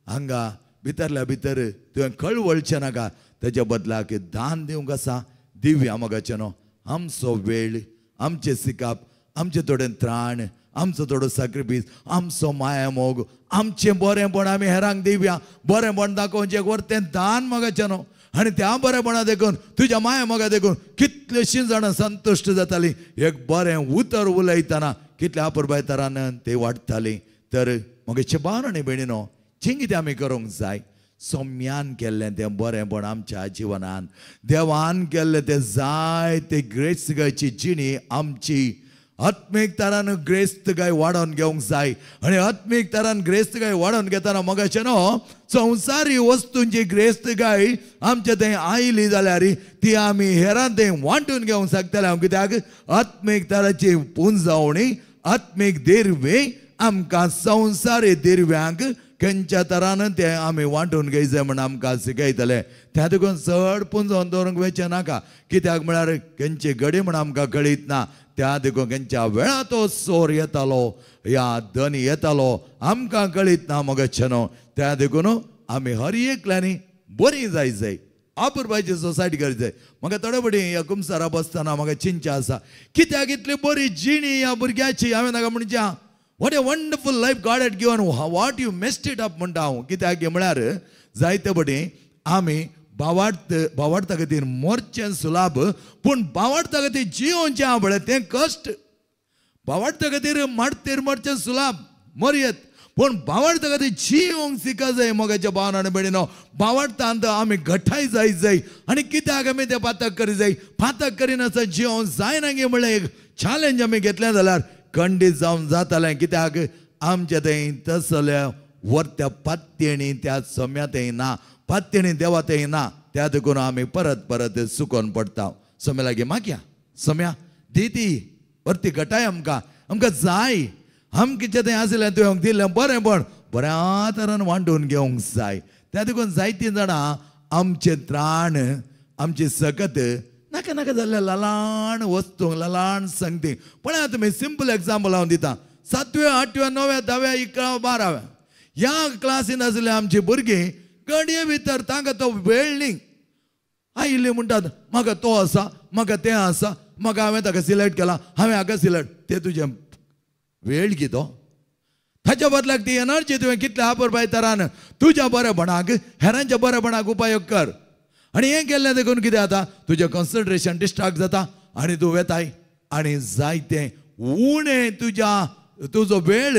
हांगा भितरल्या भितर तुवें कळवळचें नाका. तेच्या बदलाक दान दिवंक आसा दिव्या मोगाचें न्हू. आमचो वेळ, आमचें सिकाप, आमचें थोडें त्राण, आमचो थोडो साक्रिफीस, आमचो माया मोग, आमचें बरेंपण आमी हेरांक दिवया. बरेंपण दाखोवचें वरतें दान मोगाचें न्हू. आनी त्या बरेंपणा देखून तुज्या माया मोगा देखून कितलेशीं जाणां संतुश्ट जातालीं. एक बरें उतर उलयतना कितल्या अपुरबाय तरान ते वाडटालीं. तर म्हगे भाव आनी भयणीनो, जें कितें आमी करूंक जाय, सोम्यान केल्लें तें बरेंपण आमच्या जिवनान, देवान केल्लें तें जाय ते ग्रेस्तकायची जिणी आमची आत्मीक तरान ग्रेस्तकाय वाडोवन घेवंक जाय. आनी आत्मीक तरान ग्रेस्तकाय वाडोवन घेतना मोगाचें न्हू, संवसारी वस्तूंची ग्रेस्तकाय आमच्या थंय आयली जाल्यार ती आमी हेरां थंय वांटून घेवंक शकतले. हांव कित्याक आत्मीक तराची पुंजावणी, आत्मीक दिर्वी आमकां संवसारी दिर्व्यांक खंयच्या तरान ते आमी वांटून घेयचे म्हण आमकां शिकयतले. त्या देखून चड पुंजोवन दवरूंक वचचें नाका. कित्याक म्हळ्यार खंयची घडी म्हण आमकां कळीत ना. त्या देखून खंयच्या वेळा तो चोर येतालो या धनी येतालो आमकां कळीत ना मोगाचें न्हू. त्या देखून आमी हर एकल्यांनी बरी जाय जाय अपुरबायची सोसायटी करी जाय. म्हाका थोडे फावटी ह्या कुमसारा बसतना म्हाका चिंता आसा, कित्याक इतली बरी जिणी ह्या भुरग्याची. हांवें ताका म्हणचें, what a wonderful life God had given, what you messed it up म्हणटा हांव. कित्याक म्हळ्यार जायते फावटी आमी भावार्था खातीर मोरचें सुलाभ, पूण भावार्था खातीर जियोवचें हांव पळय तें कश्ट. भावार्था खातीर मारतेर मरचें सुलाभ मरयेत, पूण भावार्था खातीर जियोवंक शिका जाय मोगाच्या भावान आनी भयणीनो. भावार्थांत आमी घटाय जाय जाय आनी कित्याक आमी तें पातक करी जाय. पातक करिनासतना जियोवंक जायना गे म्हणल्यार एक चॅलेंज आमी घेतलें जाल्यार खंडीत जावन जातालें. कित्याक आमच्या थंय तसल्या वरत्या पातयेणी त्या सम्या थंय ना, पातयेणी देवा थंय ना. त्या देखून आमी परत परत चुकोन पडटा. सम्या लागीं मागया, सम्या दी ती परती घटाय आमकां, आमकां जाय, आमकां जें आसलें तुवें आमकां दिल्लें बरें पण बऱ्या तरान वांटून घेवंक जाय. त्या देखून जायतीं जाणां आमचें त्राण आमची सकत नाका नाका जाल्ल्या ललाण वस्तूंक ललाण संगती. पळया तुमी सिंपल एग्जाम्पल हांव दिता. 7व्या 8व्या 9व्या 10व्या 11व्या 12व्या ह्या क्लासीन आसले आमची भुरगीं गडये भितर तांकां तो वेळ न्ही. आयिल्ली म्हणटात म्हाका तो आसा, म्हाका तें आसा, म्हाका हांवें ताका सिलेक्ट केला, हांवें हाका सिलेक्ट. तें तुजें वेळ कितो ताच्या बदलाक ती एनर्जी तुवें कितल्या अपुरबाय तरान तुज्या बरेपणाक हेरांच्या बरेपणाक उपयोग कर. आनी हें केल्लें देखून कितें जाता, तुजें कॉन्सन्ट्रेशन डिस्ट्राक्ट जाता आनी तूं वेताय आनी जायतें उणें तुज्या तुजो वेळ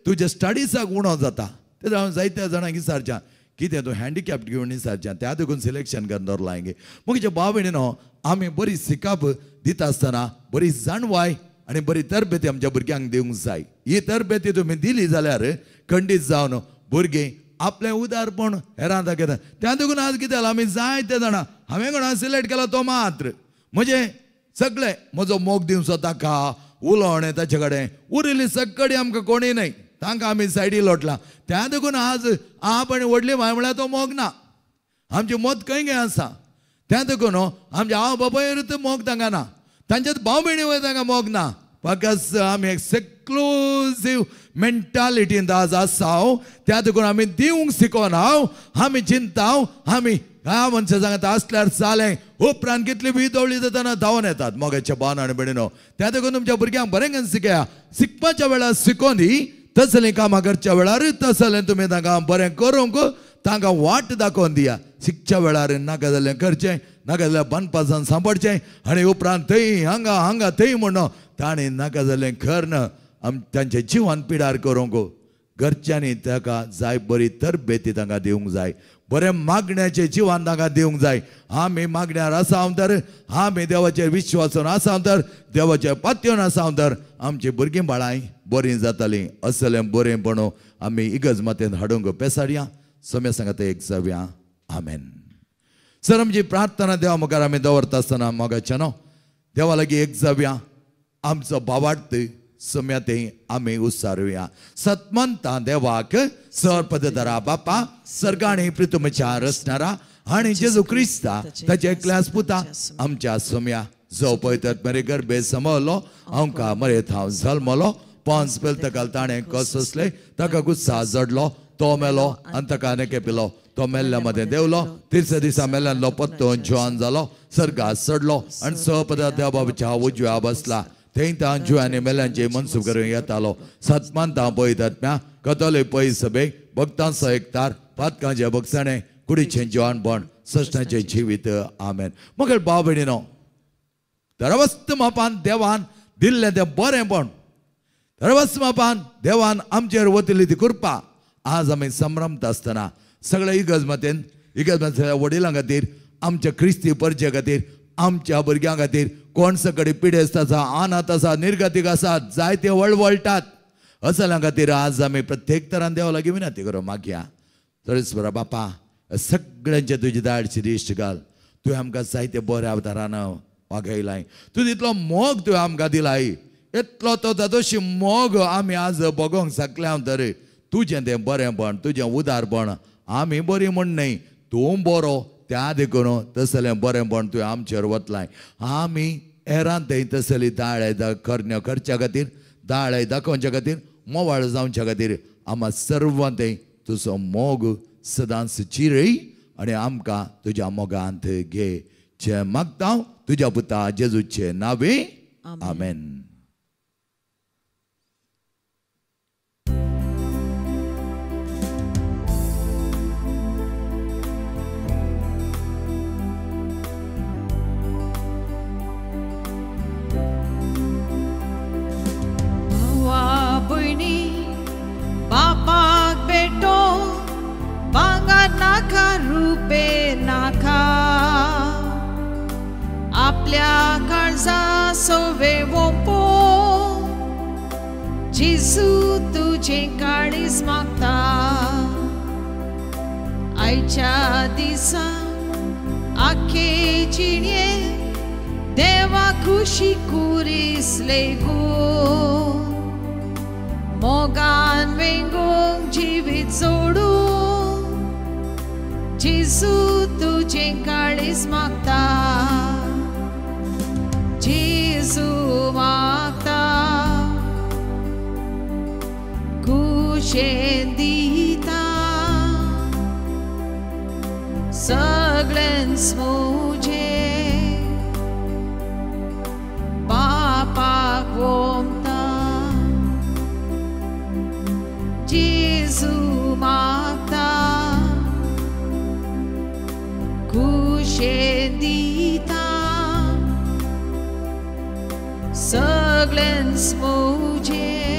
तुज्या स्टडिजाक उणो जाता. तें हांव जायत्या जाणांक विचारचें कितें तूं हँडिकॅप्ड घेवन विचारचें, त्या देखून सिलेक्शन करून दवरलां हांगे. म्हज्या भाव भयणीनो, आमी बरी शिकप दिता आसतना बरी जाणवाय आनी बरी तरबेती आमच्या भुरग्यांक दिवंक जाय. ही तरबेती तुमी दिली जाल्यार खंडीत जावन भुरगीं आपलें उदारपण हेरां दाखयता. त्या देखून आज कितें जालां, आमी जायते जाणां हांवें कोणा सिलेक्ट केला तो मात्र म्हजें सगळें म्हजो मोग दिवचो ताका, उलोवणें ताचे कडेन, उरिल्ली सगळी आमकां कोणीय न्हय, तांकां आमी सायडी लोटलां. त्या देखून आज आप आनी व्हडली माय म्हळ्यार तो मोग ना, आमचें मत खंय खंय आसा. त्या देखून आमच्या आवय बापायर मोग तांकां ना, तांच्यात भाव भयणी वयर तांकां मोग ना. फकत आमी एक्सक्लुजीव मेंटालिटींत आज आसा. त्या देखून आमी दिवंक शिकोना, आमी चिंता, आमी ह्या मनशा सांगता आसल्यार जालें, उपरांत कितली विदवळी जातना धांवन येतात मोगाच्या भावन आनी भयणीनो. त्या देखून तुमच्या भुरग्यांक बरें करून शिकया, शिकपाच्या वेळार शिकोन दी, तसलें कामां करच्या वेळार तसलें तुमी तांकां बरें करूंक तांकां वाट दाखोवन दिया. शिकच्या वेळार नाका जाल्लें करचें, नाका जाल्यार बांदपासान सांपडचें आनी उपरांत थंय हांगा हांगा थंय म्हणून ताणें नाका जाल्लें कर्ण आम तांच्या जिवान पिडार करूंक. घरच्यांनी ताका जाय बरी तरबेती तांकां दिवंक जाय, बरें मागण्याचें जिवान तांकां दिवंक जाय. आमी मागण्यार आसा तर, आमी देवाचेर विश्वासान आसा तर, देवाचेर पातयेवन आसा तर आमची भुरगीं बाळांय बरीं जातालीं. असलें बरेंपण आमी इगर्ज मातेन हाडूंक पेसाडया. सम्या सांगात एक जावया. आमेन. सर आमची प्रार्थना देवा मुखार आमी दवरता आसतना मोगाच्या न्हू देवा लागीं एक जावया. आमचो भावार्थ सम्या ते आमी उसारुया. सतमंता देवाक सर पदधरा बापा सर्गाणी प्रितुमच्या रचणारा आनी जेजू क्रिस्ता ताचे एकल्याच पुता आमच्या सम्या जो पळयतात मरे गर्भे समवलो आमकां मरे थाव जल्मलो पांच पेलतकाल ताणें कसले ताका गुस्सा जडलो तो मेलो आनी ताका नेके पिलो तो मेल्ल्या मदें देवलो तिसऱ्या दिसा मेल्ल्यान पत्तो जिवान जालो सर्गात चडलो आनी सपदा देवा बाबाच्या उजव्या बसला थंय तां जिवांनी मेल्यांचे मनसूब करून येतालो. सतमानतां पळयतात कतोले पै सभेक भक्तांचो एकतार पातकांचे भगसणें कुडीचें जिवानपण सश्टाचें जिवीत. आमेन. मगेर भाव भयणीनो, दरवस्त मापान देवान दिल्लें तें बरेंपण, दरवस्त मापान देवान आमचेर वतिल्ली ती कृपा आज आमी संभ्रमता आसतना सगळ्या इगर्ज मातेन इगर्ज मातेच्या वडिलां खातीर, आमच्या क्रिस्ती परजे खातीर, आमच्या भुरग्यां खातीर कोण सगळे पिडेस्त आसा, अनाथ आसा, निर्गतीक आसा, जायते वळवळटात असल्यां खातीर आज आमी प्रत्येक तरान देवा लागीं विनंती करूं मागया. तरेच बापा सगळ्यांचे तुजी दाळची दिश्ट घाल. तुवें आमकां जायते बऱ्या अवतारान वागयलाय, तुजो इतलो मोग तुवें आमकां दिलाय, इतलो तो जादोशी मोग आमी आज भोगोंक शकले तर तुजें तें बरेंपण, तुजें उदारपण आमी बरी म्हण न्हय, तूं बरो त्या देखून तसलें बरेंपण तुवें आमचेर वतलाय. आमी हेरान थंय तसली दाळे करण्यो करच्या खातीर, दाळे दाखोवच्या खातीर, मोवाळ जावच्या खातीर आमा सर्वां थंय तुजो मोग सदांच चिरय आनी आमकां तुज्या मोगांत घे. जे मागता तुज्या पुता जेजूचे नावे. आमेन. भयणी बापाक बेटो भांगर नाका रुपे नाका आपल्या काळजा सोवे वोपो जेजू तुजें काळीज मागता. आयच्या दिसा आखे जिणे देवा खुशी कुरीस लेगून मोगान वेंगूंक जिवीत सोडूं जेजू तुजें काळीज मागता जेजू मागता खुशेन दिता सगळ्यांच म्हजें बापाक वोमता जेजू मागता खुशेन दिता सगळ्यांच म्हजें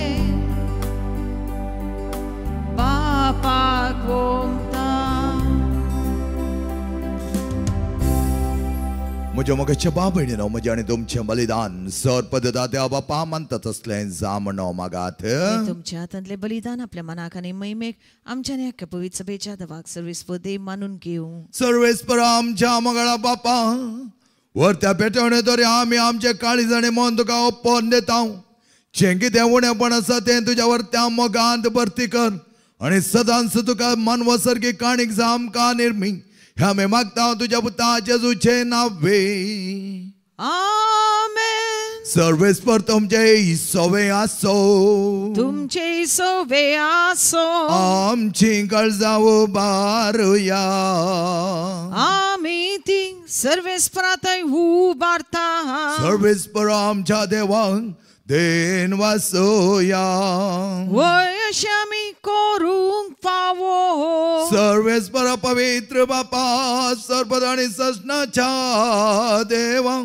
बापाक वोमता. म्हज्या मोगाच्या बाबणीनो म्हजें आनी तुमचें बलिदान सर पद्दता बापा मानता तसलें जामणो मागात. तुमच्या हातांतलें बलिदान आपल्या मनाक आनी महिमेक आमच्या आनी अख्ख्या पवित्र सभेच्या दवाक सर्वेस्पर देव मानून घेवं. सर्वेस्पर आमच्या मोगाळा बापा वरत्या पेटवणे तरी आमी आमचे काळीज आनी मन तुका ओप्पोन दिता. जें कितें उणेपण आसा तें तुज्या वरत्या मोगांत भरती कर आनी सदांच तुका मानवा सारकी काणीक जावं आमकां निर्मी. आमी मागता तुज्या पुता जेजूचे नावे. आमेन. सर्वेस्पर तुमचे सोवे आसो तुमचे सोवे आसो आमची काळजां उबारुया आमी ती सर्वेस्परांतय उबारता. सर्वेस्पर आमच्या देवाक देन वासोया वय अशें आमी करूंक फावो. सर्वेस्पर पवित्र बापा सर्पद आनी सजनाच्या देवा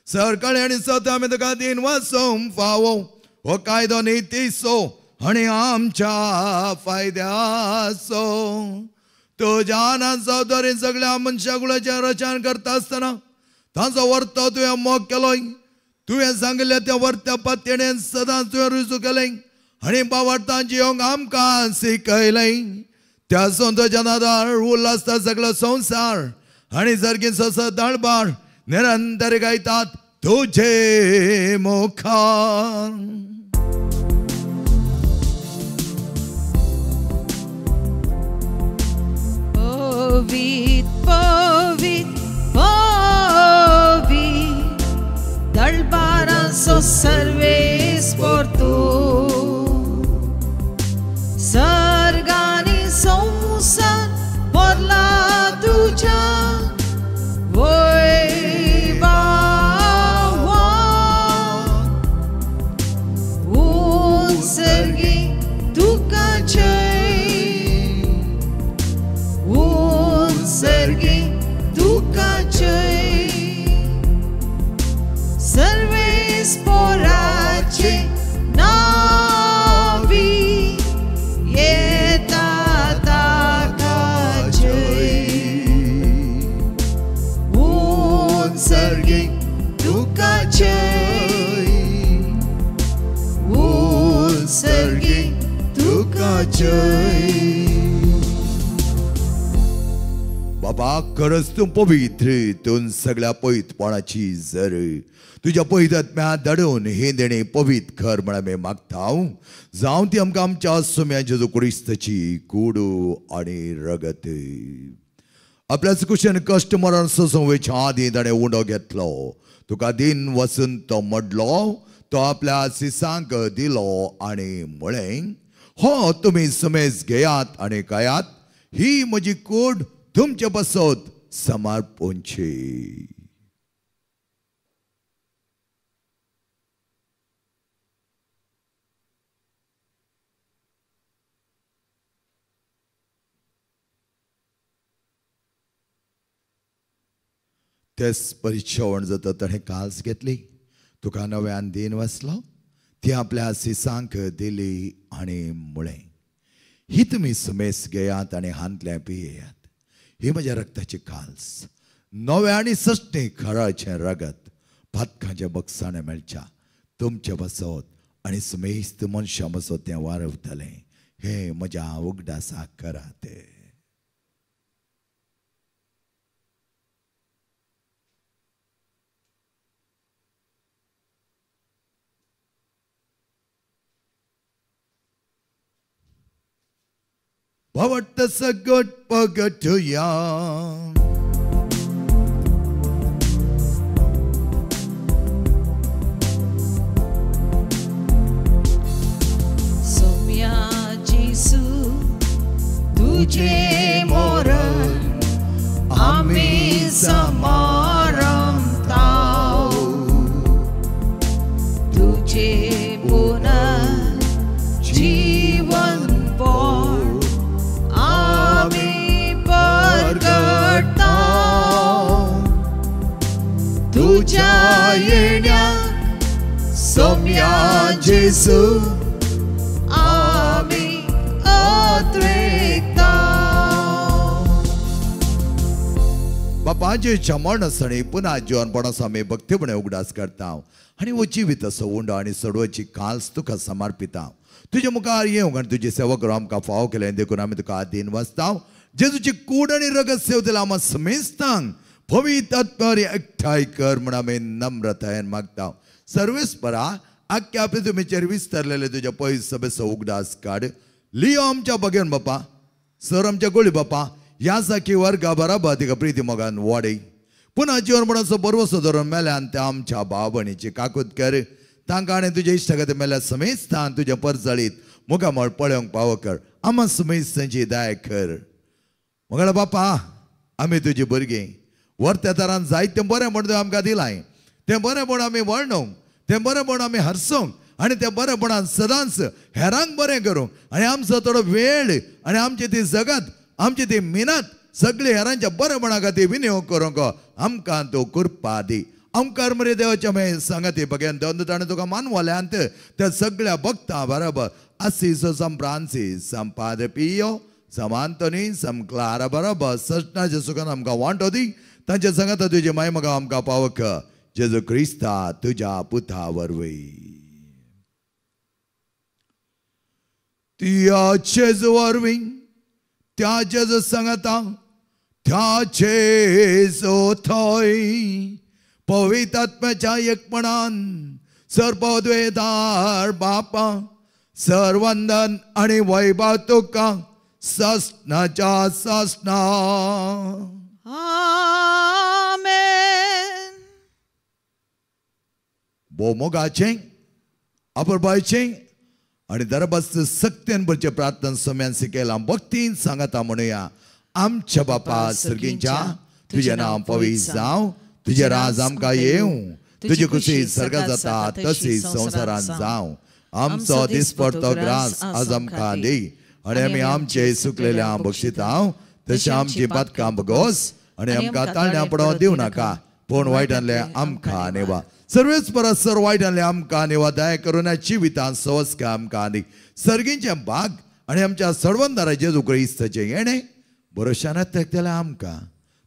सरकाळी आनी सत आमी तुका दिन वासूंक फावो. हो कायदो नितीचो आनी आमच्या फायद्याचो. तुज्या आनंद सगळ्या मनशा कुळाचें रचन करता आसतना तांचो वर्तो तुवें मोग केलोय. तुवें सांगिल्लें त्या वर्त्या पातयेन सदांच तुवें रुजू केलें आनी बावडटां जियोंक आमकां शिकयलें. त्या संतोच्या नादार उल्हासता सगळो संवसार आनी सारकी सस दळबार निरंतर गायतात तुजे मुखार. पवित पवित पवित दळबारांचो सर्वेस्पर तूं सर्गांनी संवसार भरला तुज्या वैभवान. उंच तुका जय उंच तुका जय सर्वेस्पराचे नावी येता ताका जय. उंच तुका जय उंच तुका जय. बाबा खरंच तूं पवित्र तूं सगळ्या पवित्रपणाची जर तुज्या पवित्र धाडून हे देणे पवित्र कर म्हण आमी मागता. जावं ती आमकां आमच्या सुम्या जेजू क्रिस्ताची कूड आनी रगत. आपल्याच कुशेन कश्ट मरण सोसूंक वयच्या आदीं ताणें उंडो घेतलो. तुका दिन वचून तो मोडलो तो आपल्या सिसांक दिलो आनी म्हळें हो तुमी सुमेज घेयात आनी खायात ही म्हजी कूड तुमचे पासत समर्पणची. तेच परिच्छेवण जाता ताणें काल्स घेतली तुका नव्यान दिन वसलो ती आपल्या सिसांक दिली आनी म्हळें ही तुमी सुमेस घेयात आनी हांतलें पियेयात. ही म्हज्या रक्ताची काल्स नव्या आनी सश्टी खराचें रगत पातकांच्या बक्षाणें मेळच्या तुमचे बसत आनी सुमेस्त मनशां बसत तें वारवतलें. हें म्हज्या उगडासाक करात. भावार्थ सगट पगटुया. सोम्या जेसू तुझे मोरण आमी समारंभताव, तुझे पुनः जीवन पण आमी परगटताव, तुझ्या येण्याक सोम्या जेसू आमी अत्रेकताव. बापाचे मरण पुन्हा जीवनपणाचो आमी भक्तीपणे उगडास करता आनी हो जिवीत असो उंडो आनी सडवची काल्स तुका समर्पिता. तुजे मुखार येवंक आनी तुजी सेवा करूं आमकां फावो केलें देखून आमी तुका आदीन वाचता. जेजूची कूड आनी रगत सेवतल्या आमकां समेस्तांक पवित्र आत्म्यार एकठांय कर म्हूण आमी नम्रतायेन मागता. सर्वेस्परा आख्या पृथ्वीचेर विस्तारलेले तुज्या पयस सभेचो उगडास काड. लियो आमच्या बगेन बापा, सर आमच्या गोळी बापा, ह्या सारकी वर्गा बराबर तिका प्रिती मोगान वाडय. पुन्हा जीवनपणाचो बरवसो धरून मेल्यान त्या आमच्या भाव भयणीची काकूत कर. तांकां आनी तुज्या इश्टागत मेल्या समेस्तान तुज्या परजळीत मुखामळ पळोवंक पावो कर. आमा समेस्तांची दया कर. मगळ बापा, आमी तुजी भुरगीं वर्त्या तरान जायतें बरें म्हण तुवें आमकां दिलाय. तें बरें म्हण आमी वर्णूंक, तें बरें म्हण आमी हरसूंक आनी त्या बरेपणान सदांच हेरांक बरें करूंक आनी आमचो थोडो वेळ आनी आमची ती जगत, आमची ती मिनत सगळी हेरांच्या बरेपणा खातीर विनियोग करूंक आमकां तूं कृपा दी. आमकार मरे देवाच्या मागीर सांगाती बगेन दोन ताणें तुका मानवल्यांत त्या सगळ्या भक्तां बरोबर आसिसो सम फ्रांसीस सम पाद्रे पियो सम आंतोनी सम क्लारा बरोबर सजनाच्या सुखान आमकां वांटो दी. तांच्या सांगाता तुजी माय म्हाका आमकां पावक जेजू क्रिस्ता तुज्या पुता वरवीं. त्या जेजू वरवीं, त्या जेजू सांगाता, त्या जेजू थंय पवित्र आत्म्याच्या एकपणान सर्वद्वेदार बापा सर्वंदन आनी वैभव तुका ससनाच्या ससना. आमेन. भोव मोगाचें, अपुरबायचें आनी दरबस्त सक्तेन भरचें प्रार्थना सम्यान शिकयलां. भक्तीन सांगाता म्हणुया. आमच्या बापा सर्गींच्या, तुजें नांव पवित्र जावं, तुजें राज आमकां येवं, तुजी खुशी सर्गात जाता तशी संवसारांत जावं. आमचो दिसपडतो ग्रास आज आमकां दी आनी आमी आमचे सुकलेल्या बक्षितांव तशें आमची पातकां बगोस आनी आमकां ताळण्या पडोवं दिवं नाका, पूण वायटांतलें आमकां नेवा. सर्वेच परत सर वायटांतलें आमकां नेवा. दया करून जिवितांत सवस्का आमकां दी. सर्गींचें भाग आनी आमच्या सर्वंदारा जेजू क्रिस्ताचें येणें भरोशान तेकतलें आमकां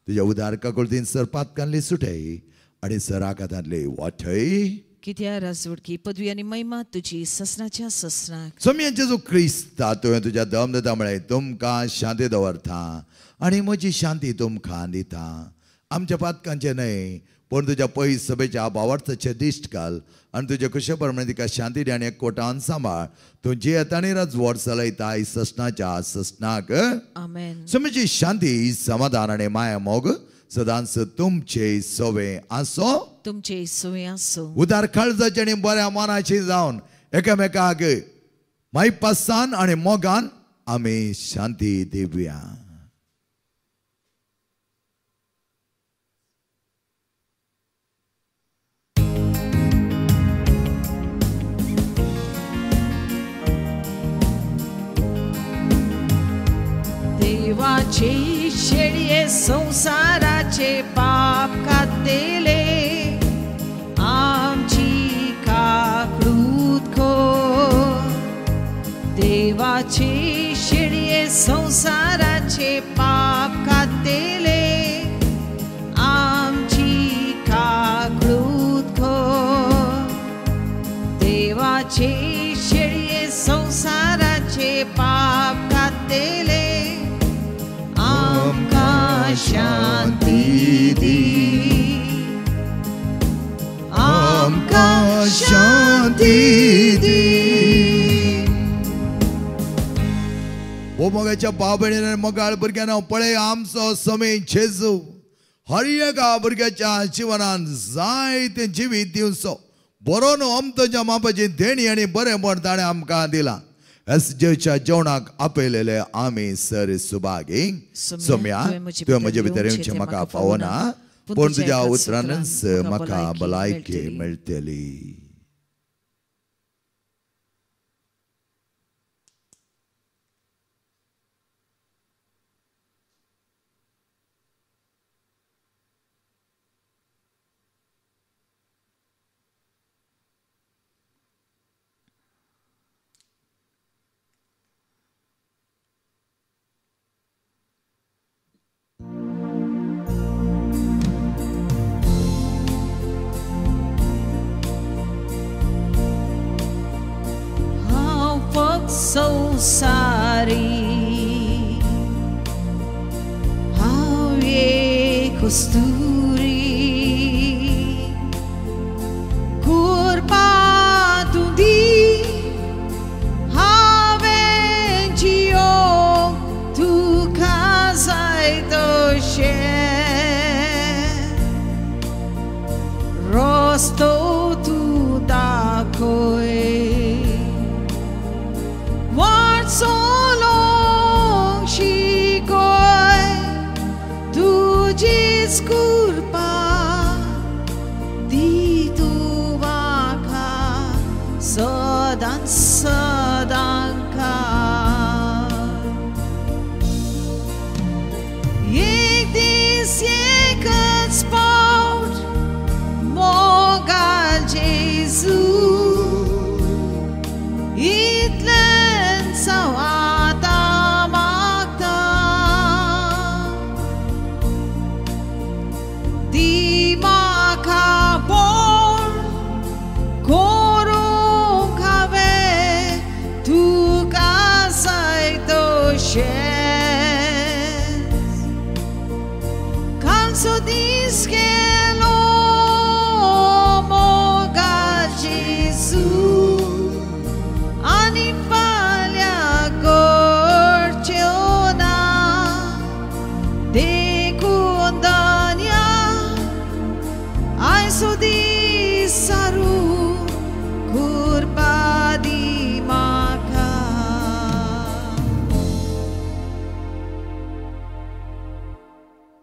तुज्या उदार काकुळतीन सर पातकांतली सुटय आनी सर आकातांतली वाटय. कित्या राजवडकी पदवी आनी महिमा तुजी ससनाच्या ससनाक. सोम्या जेजू क्रिस्ता तुवें तुज्या दम दिता म्हळें तुमकां शांती दवरता आनी म्हजी शांती तुमकां दिता. आमच्या पातकांचें न्हय पूण तुज्या पयस सभेच्या भावार्थाचें दिश्ट घाल आनी तुज्या कुशे प्रमाणे तिका शांती दी आनी एकवटान सांबाळ. तूं जियेता आनी राजवट चलयता ससनाच्या ससनाक. आमेन. सोम्याची शांती, समाधान आनी माया मोग सदांच तुमचे सवे आसो. तुमचे सवे आसो. उदार काळजाचे आनी बऱ्या मनाची जावन एकामेकाक मायपासान आनी मोगान आमी शांती दिवया. देवाचे शेळये संसाराचे पाप कातले, आमची काकळूत कर. देवाचे शेळये संसाराचे पाप कातले, आमची काकळूत कर. देवाचे शेळये संसाराचे पाप कातले, आमकां शांती दी, आमकां शांती दी. ओ मोगाच्या बाबणीन मोगाळ भुरग्यांना पळय आमचो समय जेजू हर एका भुरग्याच्या जिवनान जायते जिवीत दिवचो बरो न्हू अमतोच्या मापाची देणी आनी बरेंपण ताणें आमकां दिलां. एस जेच्या जेवणाक आपयलेले आमी सर सुभागी. सोम्या तुवें म्हजे भितर येवचें म्हाका फावना, पूण तुज्या उतरानच म्हाका भलायकी मेळटली. संसारी हांव एक कस्तुरी कृपा तूं दी हांवें जियोंक तुका जाय तशें रस्तो तूं दाखय so long शिकोय तुजीच कृपा दी तूं म्हाका सदां सदां काळ. एक दीस एकच फावट मोगाळ जेजू इतलें आतां मागता दी म्हाका बोल करूंक हांवें तुका जाय तशेंच कालचो दीस गेलो मोगाळ जेजू आनी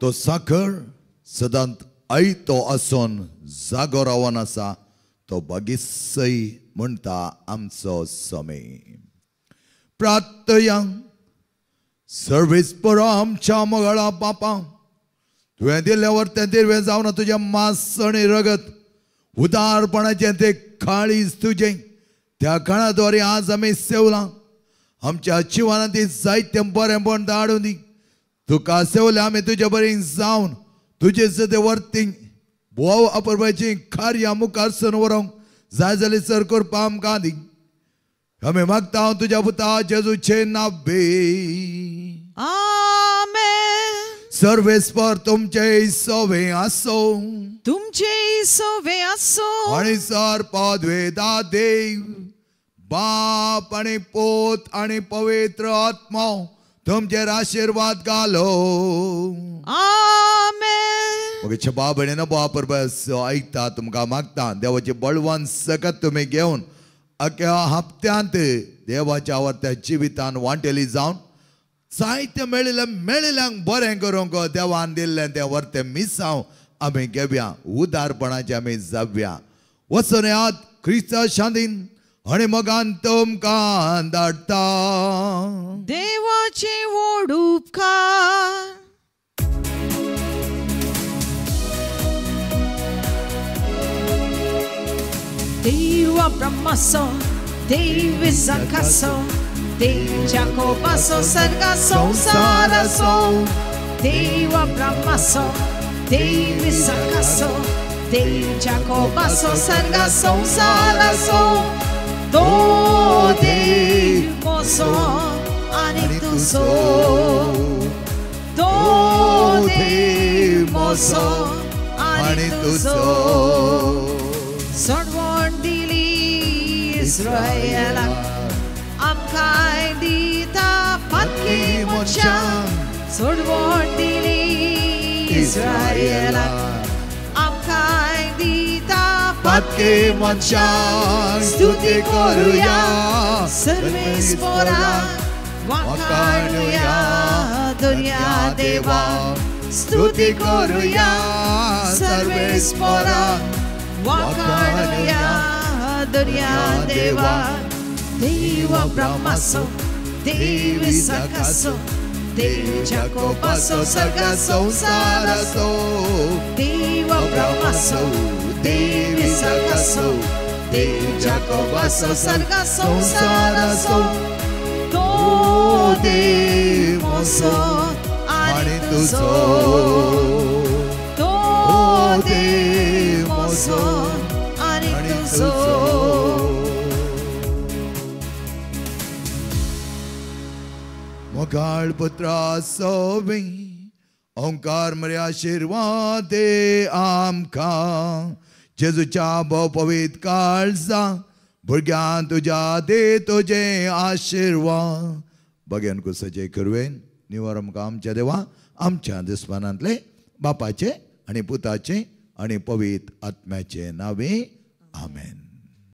तो साखर सदांत आयतो आसून जागो रावन आसा तो बागीसय म्हणटा आमचो समय. प्रार्थया सर्वीस पुरो आमच्या मोगाळा बापा, तुवें दिल्लें वर्तें तिरवें जावन तुजें मांस आनी रगत उदारपणाचें तें काळीज तुजें त्या काळा द्वारे आज आमी सेवलां. आमच्या जिवनांत जायतें बरेंपण धाडून दी. तुका सेवले आमी तुजे बरें जावन तुजे सदे वर्ती भोव अपुरबायेचीं कार्यां मुखार सरून व्हरूंक जाय जाल्यार सर करपा आमकां दी. आमी मागता हांव तुज्या पुता जेजूचें नांव. आमेन. सर्वेस्पर तुमचे सोवे आसो, तुमचे सोवे आसो, आनी सर पदवेदा देव बाप आनी पूत आनी पवित्र आत्मो तुमचेर आशिर्वाद घालो. आमेन. मगे बाब आनी बाप बस आयकता तुमकां मागता देवाचे बळवंत सकत तुमी घेवन अख्या हप्त्यांत देवाच्या आवडत्या जिवितान वांटेली जावन जायतें मेळिल्लें मेळिल्ल्यांक बरें करूंक देवान दिल्लें तें वर्तें मिसांव आमी घेवया, उदारपणाचें आमी जावया. वचून येयात क्रिस्ता शांतीन आनी मोगान तुमकां धाडटा. देवाचे व्हड उपकार. देव अब्रामाचो, देव इसाकाचो, देव जाकोबाचो, सर्गा संवसाराचो. देव अब्रामाचो, देव इसाकाचो, देव जाकोबाचो, सर्गा संवसाराचो. तो देव म्हजो आनी तुजो, तो देव म्हजो आनी तुजो. सोडवण दिली इस्रायलाक, आमकांय दिता पातकी. पातकी मनशांक सोडवण दिली इस्रायलाक आमकांय दिता पातकी मनशांक स्तुती करुया सर्वेस्पोराक वाखाणुया दर्या देवा स्तुती करुया सर्वेस्पोराक वाखाणुया दर्या देवा देव ब्रह्मासो देव इसाकासो देव जाकोबासो सर्गा संसारासो देव ब्रह्मासो देव इसाकासो देव जाकोबासो सर्गा संसारासो तो देव मोसो आनी तुजो तो देव मोसो आनी तुजो. मोगाळ पुत्रा सोबी ओंकार मरे आशिर्वाद दे आमकां जेजूच्या भोव पवित्र काळजा भुरग्यां तुज्या दे तुजे आशिर्वाद बघ्यान कुसाचे करवेन निवार आमकां आमच्या देवा आमच्या दुस्मानांतले बापाचे आनी पुताचे आनी पवित्र आत्म्याचे नावे आमेन.